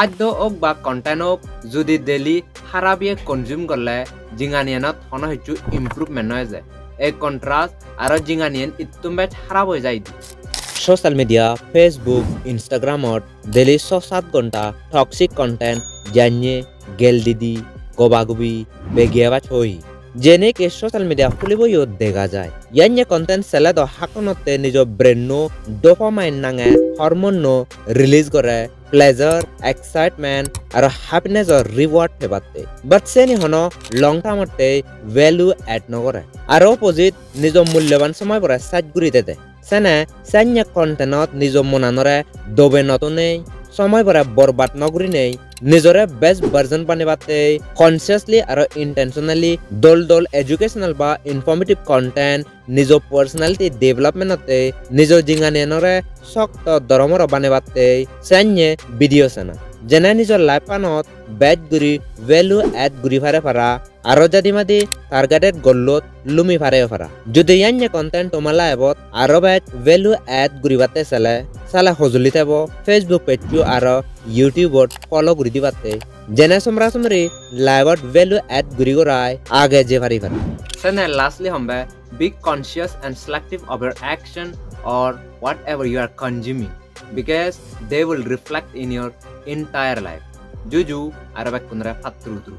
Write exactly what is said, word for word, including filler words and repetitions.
Khaddo ok ba content ok, judi daily harap iye consume gorle jinganiyanot hono hissu improvement no eje. Ei contrast aro jinganiyan ittum bej harap oi jai di. Social media, Facebook, Instagram-ot daily so sat gonta toxic content, janye, gel didi, gobagubi, begiyabaj hoi. Jene ke social media huliboyo dega jai. Yanye content sele do hakkonotte nijo brain-o dopamine nange hormone-o release gore, pleasure, excitement aro happiness-o reward pebatte. But seni hono long term-otte value add no gore. Aro opposite, nijo mulloban somoy bore saj guri dede. Sene sanye content-ot nijo monanore dobe no tonei, somoy bore borbad no gurinei, nijore best version banebatte consciously aro intentionally dol dol educational ba informative content, nijo personality development-otte, nijo jinganiyanore sokto doromoro banebatte sanye video sana. Jene nijo life-anot bej guri value add guri pare para, aro jadi madi targeted goal-ot lumi pareyo para. Judi yanye content toma life-ot aro bej value add guribatte sele, sale hojoli tebo Facebook page-o aro YouTube-ot follow guri dibatte. Jene somra somri life-ot value add guri gorai age je pari para. Sene lastly hombe, be conscious and selective of your action or whatever you are consuming, because they will reflect in your entire life. Juju aro bekkunore patturu turu.